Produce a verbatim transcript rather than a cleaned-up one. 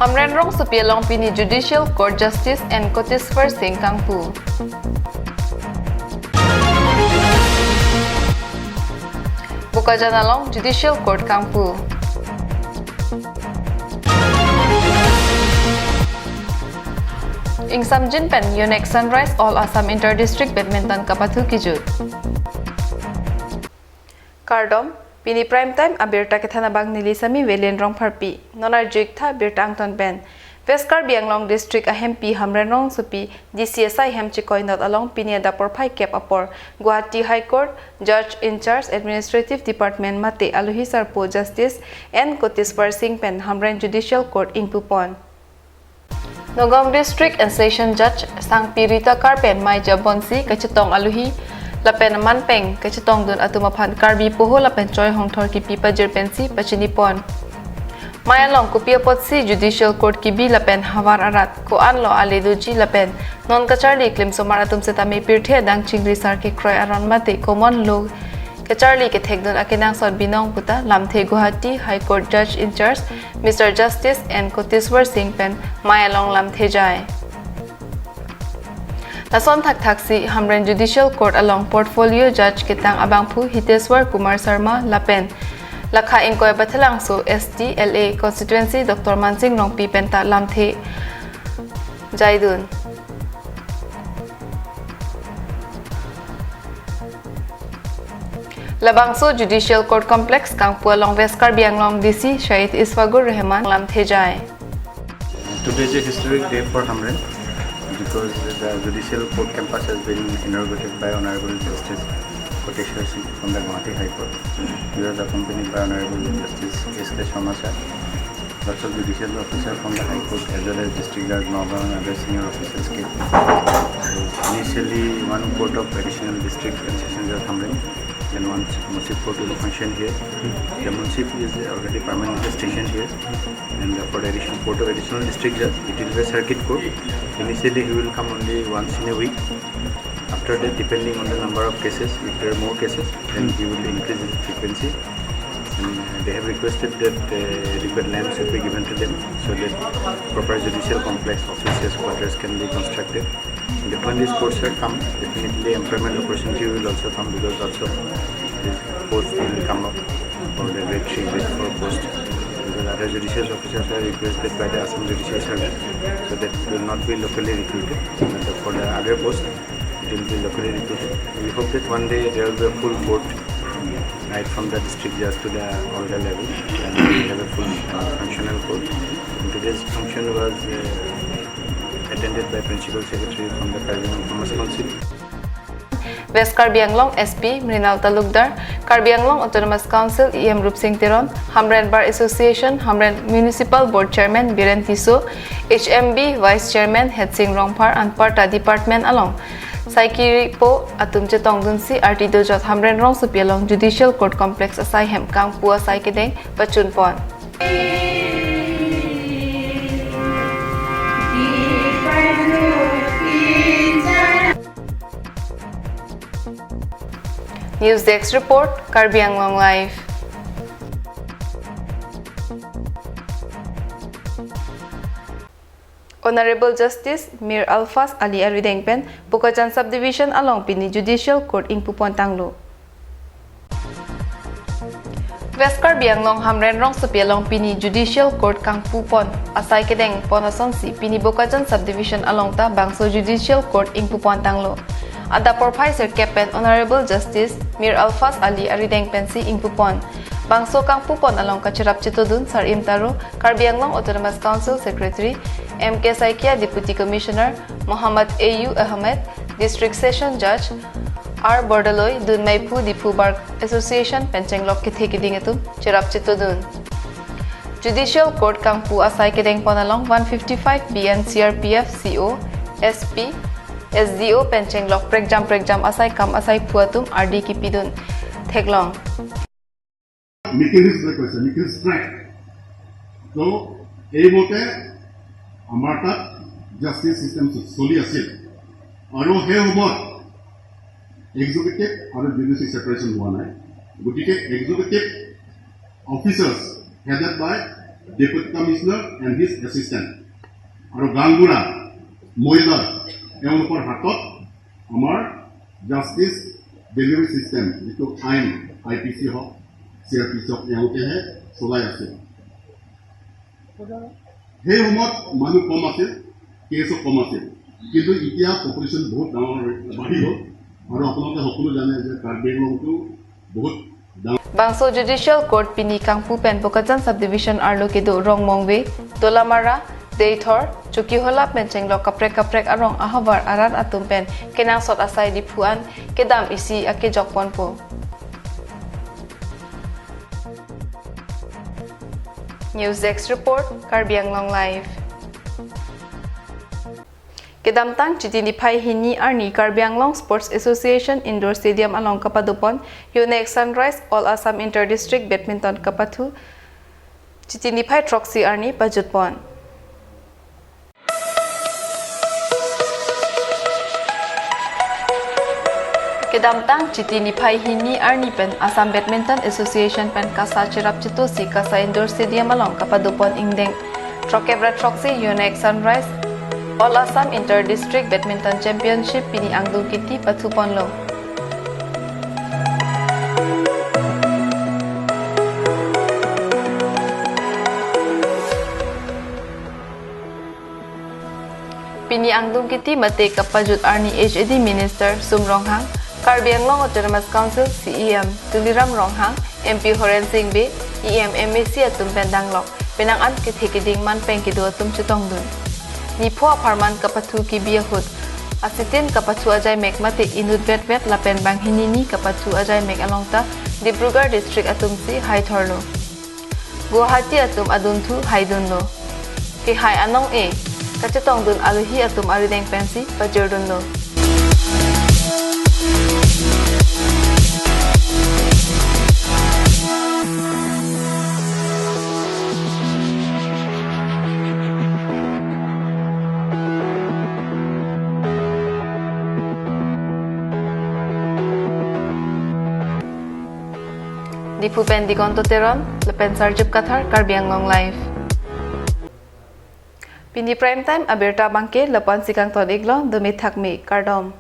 Hamren rongsopi along pini Judicial Court Justice N Koteswar Singh kangpu. Bokajan along Judicial Court kangpu. Ingsamjin pen Yonex Sunrise All Assam Inter District Badminton Cup athu kejut. Kardom, pini Prime Time abirta kethan abang neli Sami Velen Rongpharpi. Non arju-ik tha birta angton pen. West Karbi Anglong District ahempi Hamren rongsopi D C asai hem chekoi not along pini adap porphai kep apor Guwahati High Court Judge in Charge Administrative Department mate alohi sarpo Justice N Koteswar Singh pen Hamren Judicial Court ingpupon. Nagaon District and Session Judge Sangpi Rita Karpen mei jabonsi kachetong alohi lapen manpeng kachetongdun atum aphan Karbi poho lapen choi hongthor kipi pajir pensi pachinipon. Mei along kopi apotsi Judicial Court kibi lapen havar arat ko-an lo ale doji lapen non kacharli klimsomar atum setame pirthe adang chingri sar kekroi aron mate common law kacharli kethekdun akenangsot binong puta lamthe Guwahati High Court Judge in Charge Mister Justice N Koteswar Singh pen mei along lamthe jai. Lason thakthaksi Hamren Judicial Court along Portfolio Judge ketang abangphu Hiteswar Kumar Sharma lapen lakha ingkoi Bathalangso S T L A Constituency Doctor Mansing Rongpi penta lamthe jaidun. Labangso Judicial Court Complex kangpu along West Karbi Anglong D C Shahid Isfaqur Rahman lamthe jai. Today is a historic day for Hamren because the Judicial Court campus has been inaugurated by Honorable Justice Koteswar Singh from the Guwahati High Court. We are accompanied by Honorable Justice S K Sharma sir. Lots of judicial officers from the High Court as well as District Judge Nagaon and other senior officers came. So initially, one court of additional district and session judge Hamren, then one Munsif court will function here. The Munsif is already permanently stationed here, and for the additional court of additional district judge, it will be a circuit court. Initially, he will come only once in a week. After that, depending on the number of cases, if there are more cases, then he will increase his frequency. And they have requested that uh, adequate land should be given to them so that proper judicial complex, offices, quarters can be constructed. And when these courts are come, definitely employment opportunity will also come because lots of these posts will come up for the grade three, grade four post. Because other judicial officers are requested by the Assam Judicial Service, so that will not be locally recruited. But for the other post, it will be locally recruited. We hope that one day there will be a full court, right from the district judge to the all the level, and we have a full uh, functional court. And today's function was uh, attended by Principal Secretary from the Karbi Anglong Autonomous Council. West Karbi Anglong S P Mrinal Talukdar, Karbi Anglong Autonomous Council E M Rupsing Teron, Hamren Bar Association, Hamren Municipal Board Chairman Biren Tisso, H M B Vice Chairman Hetsing Rongphar anparta department along saikiri po atum chetongdunsi arti dojot Hamren rongsopi along Judicial Court Complex asai hem kangpu asai kedeng pachunpon. News Desk Report, Karbi Anglong Live. Honorable Justice Mir Alphas Ali arideng pen Bokajan Subdivision along pini Judicial Court ingpupon tanglo. West Karbi Anglong Hamren rongsopi along pini Judicial Court kangpupon asai kedengpon asonsi pini Bokajan Subdivision along ta bangso Judicial Court ingpupon tanglo. Adap porphai sirkep pen Honorable Justice Mir Alphas Ali arideng pensi ingpupon. Bangso kangpupon along kacherap chetodun Sar-im Taro, Karbi Anglong Autonomous Council Secretary, M K Saikia, Deputy Commissioner, Mohammad A U Ahmed, District Session Judge R Bordoloi, Dunmeiphu Diphu Bar Association pen chenglok kethe keding atum cherap chetodun. Judicial Court kangpu asai kedengpon along one fifty-five B N C R P F C O, S P, S D O pen chenglok prekjam prekjam asai kam asai phu atum ardi kipidun theklong. মিকিল ষ্ট্ৰাইক হৈছে, মিকিল ষ্ট্ৰাইক। তো এইমতে আমাৰ তাত justice system চলি আছিল আৰু সেই সময়ত এক্সিকিউটিভ আৰু জুডিচিয়েল ছেপাৰেশ্যন হোৱা নাই। গতিকে executive officers headed by Deputy Commissioner and his assistant আৰু গাঁওবুঢ়া মহিলা, তেওঁলোকৰ হাতত আমাৰ জাষ্টিচ ডেলিভাৰী চিষ্টেম, যিটো আইন, আই পি চি হওক, চি আৰ পি চি হওক, এওঁলোকেহে চলাই আছে। সেই সময়ত মানুহ কম আছিল, কেছো কম আছিল, কিন্তু এতিয়া পপুলেশ্যন বহুত ডাঙৰ হৈ বাঢ়ি গ'ল। আৰু আপোনালোকে সকলো জানে যে কাৰ্বি আংলংটো বহুত ডাঙৰ। Bangso Judicial Court pini kangpu pen Bokajan Subdivision arlo kedo Rongmongve, Dolamara, Deithor, Chokihola pen chenglok kaprek kaprek arong ahavar arat atum pen kenangsot asai Diphu an kedam isi akejok ponpo. News Desk Report, Karbi Anglong Live. Kedamtang Chiti niphai hini arni Karbi Anglong Sports Association Indoor Stadium along kapadopon Yonex Sunrise All Assam Inter District Badminton kapathu Chiti niphai throksi arni pajutpon. Kedamtang Chiti niphai hini arni pen Assam Badminton Association pen kasa cherap chetosi kasa Indoor Stadium along kapadopon ingdeng throkkep ra throksi Yonex Sunrise All Assam Inter District Badminton Championship pini angdung kiti pathuponlo. Pini angdung kiti mate kapajut arni H A D Minister Sum Ronghang, Karbi Anglong Autonomous Council C E M Tuliram Ronghang, M P Horen Sing Bey, E M, M A C atum pen danglok penang an kethe keding man peng kedo atum chetongdun. Nipho apharman kapathu kebi ahut asitin kapathu ajaimek mate inut vetvet lapen banghini ni kapathu ajaimek along ta Dibrugarh District atumsi haithorlo. Guwahati atum adunthu haidunlo. Kehai anong-e kachetongdun alohi atum arideng pensi pajirdunlo. Diphu pen Digonto Teron lapen Sarjup Kathar, Karbi Anglong Live. Pini Prime Time abirta abangke lapu-ansi kangton-iklo, dome thakme, kardom.